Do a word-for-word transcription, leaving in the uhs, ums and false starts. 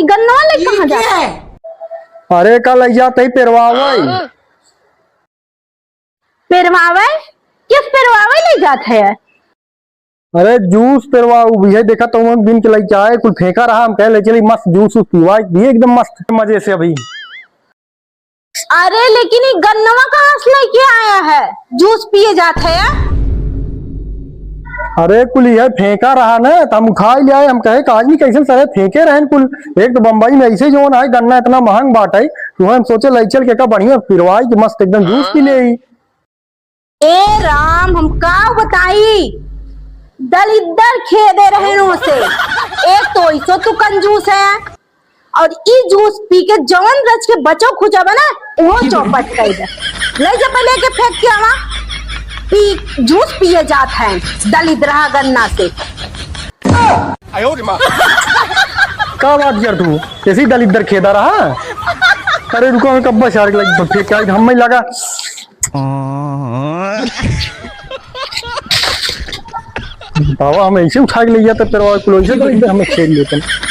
गन्नवा ले कहाँ जात है? अरे, का लइ जात है पेरवावै। पेरवावै? किस पेरवावै लइ जात है? अरे, जूस पेरवावै, देखा तो हम बिन के लइ के आए, कुल फेंका रहा, हम कहे लइ चली, मस्त जूस उस पिवाई दिए, एकदम मस्त मजे से अभी। अरे, लेकिन ई गन्नवा कहाँ से लइ के आया है? जूस पिए जात है? अरे, कुल इहै फेंका रहा न, त हम उठाइ ले आए, हम कहे, "का जानी कइसन सरे फेंके रहेन कुल।" एक तो बम्बई में अइसे जौन है, गन्ना एतना महँग बाटै, त हम सोचे लइ चल के का बढ़िया पिरवाई के मस्त एकदम जूस पी लेई। ए राम, हम का बताई, दलिद्दर खेदे रहेन ओसे। एक तो अइसो तू कंजूस है, अउर ई जूस पी के जवन रच के बचो खुचा बना, उहो चौपट कइ दे। लइ जा पहिले के फेंक के आवा, पी, जूस पिए जात है दलिद्दर गन्ना से। का बात कर तू, अइसे ही दलिद्दर खेदा रहा? अरे रुको, हम कब्बा सारे के लगे फेंक के आई, हम में लगा। बाबा, हम अइसे उठा के लइ जाते, पेरवा कुल अइसे तो एकदम हमें खेल लेते।